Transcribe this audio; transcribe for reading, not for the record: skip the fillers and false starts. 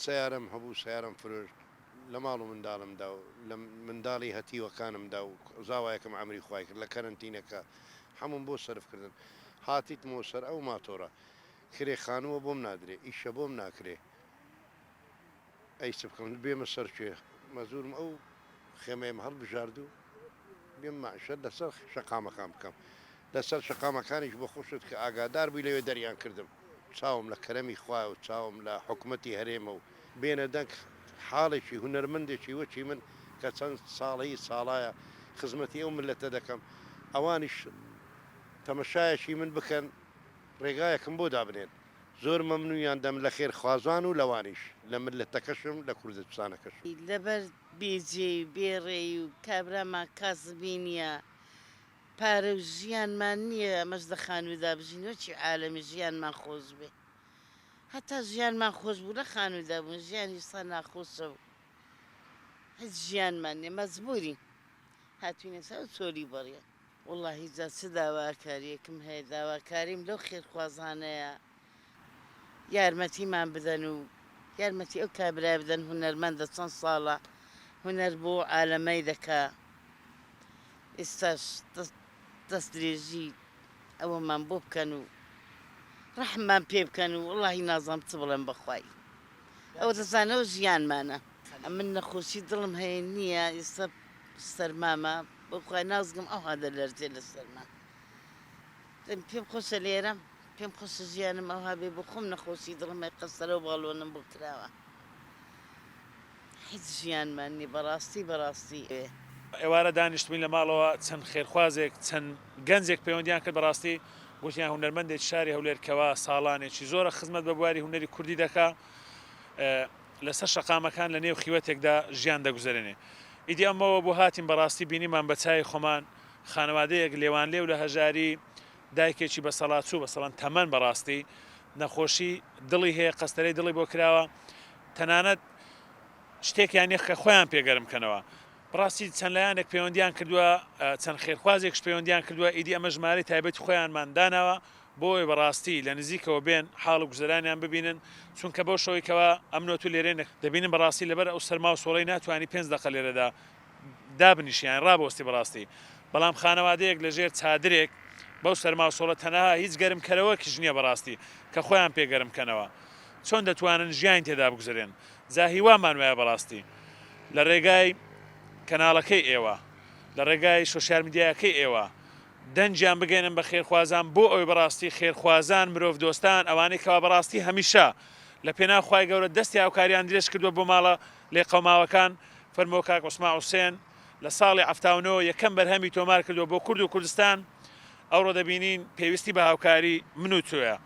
سەیارەم هەبوو سەیارەم فرۆشت لە ماڵ و منداڵم دا و لە منداڵی هەتیوەکانم دا و زاوایەکم عەمری خوای کرد لە کەرەنتینەکە حەمووم بۆ سەرف کردن هاتیتمەوە سەر ئەو ماتۆڕە کرێ خانووە بۆم نادرێ ئیشە بۆم ناکرێ ئەی چ بکەم بێمە سەر کوێ مەجبوورم ئەو خێمەیەم هەڵبژارد و بێم مەعیشەت لەسەر شەقامەکان بکەم لەسەر شەقامەکانیش بە خۆشت کە ئاگادار بووی لەوێ دەریان کردم چاوم لە کەرەمی خوایە و چاوم لە حکومەتی هەرێمە و بێنە دەنگ حاڵێکی هونەرمەندێکی وەکی من کە چەند ساڵەی ساڵایە خزمەتی ئەو ملەتە دەکەم ئەوانیش تەمەشایەکی من بکەن ڕێگایەکم بۆ دابنێن زۆر مەمنونیان دەم لە خێرخوازان و لەوانیش لە ملەتەکەشم لە کوردستانەکەشم. لەبەر بێ جێی و بێ ڕێی و کابرامان کاسبی نیە پارە و ژیانمان نیە ئەمەش لە خانوودا بژین وەکی عالەمی ژیانمان خۆش بێ هەتا ژیانمان خۆش بوو لە خانوودا بوون ژیان ئیستا ناخۆشە و هیچ ژیانمان نیە مەجبورین هاتوینە سەر چۆلی بەڕیە. وەڵاهی جا چ داواکاریەکم هەیە داواکاریم لەو خێرخوازانەیە یارمەتیمان بدەن و یارمەتی ئەو کابرایە بدەن هونەرمەندە چەند ساڵە هونەر بۆ عالەمەی دەکا ئێستاش دەست درێژی ئەوەمان بۆ بکەن و ڕەحممان پێ بکەن و وەڵاهی نازانم چ بڵێم بەخوای ئەوە دەزانەوە ژیانمانە. ئەمن نەخۆشی دڵم هەیە نییە ئێستا سەرمامە بەخوای نازگم ئەوها دەلەرزێ لە سەرما پێم خۆشە لێرەم پێم خۆشە ژیانم ئەوها بێ بۆ خۆم نەخۆشی دڵم هەیە قەسەرە و باڵۆنم بۆ کراوە هیچ ژیانمان نیە بەڕاستی بەڕاستی. ئێوارە دانیشتبووین لە ماڵەوە چەند خێرخوازێک چەند گەنجێک پەیوەندیان کرد بەڕاستی گوتیان هونەرمەندێکی شاری هەولێر کەوا ساڵانێکی زۆرە خزمەت بە بواری هونەری کوردی دەکا لەسەر شەقامەکان لە نێو خیوەتێکدا ژیان دەگوزەرێنێ ئیدی ئەمەوە بۆ هاتین بەڕاستی بینیمان بە چاوی خۆمان خانەوادەیەک لێوانلێو لە هەژاری دایکێکی بەسەڵاچوو بەسەڵان تەمەن بەڕاستی نەخۆشی دڵی هەیە قەستەرەی دڵی بۆ کراوە تەنانەت شتێکیان نیە کە خۆیان پێ گەرم کەنەوە. بەڕاستی چەند لایەنێک پەیوەندیان کردووە چەند خێرخوازێکش پەیوەندیان کردووە ئیدی ئەمە ژمارەی تایبەتی خۆیانمان داناوە بۆ ئەوەی بەڕاستی لە نزیکەوە بێن حاڵ و گوزەرانیان ببینن چونکە بەو شەوەی کەوا ئەمن و تو لێرەین دەبینن بەڕاستی لەبەر ئەو سەرما و سۆڵەی ناتوانی پێنج دەقە لێرەدا دابنیشی یان ڕابوەستی بەڕاستی بەڵام خانەوادەیەک لە ژێر چادرێک بەو سەرما و سۆڵە تەنها هیچ گەرم کەرەوەکیش نییە بەڕاستی کە خۆیان پێ گەرم کەنەوە چۆن دەتوانن ژیانی تێدا بگوزەرێن جا هیوامان وایە بەڕاستی لە ڕێگای کەناڵەکەی ئێوە لە ڕێگای سۆشیال میدیایەکەی ئێوە دەنگیان بگەینن بە خێرخوازان بۆ ئەوەی بەڕاستی خێرخوازان مرۆڤ دۆستان ئەوانەی کەوا بەڕاستی هەمیشە لە پێناو خوای گەورە دەستی هاوکاریان درێژ کردووە بۆ ماڵە لێقەوماوەکان فەرموو کاک عوسمان حوسێن لە ساڵی 79 یەکەم بەرهەمی تۆمار کردووە بۆ کورد و کوردستان ئەوڕۆ دەبینین پێویستی بە هاوکاری من و تۆیە.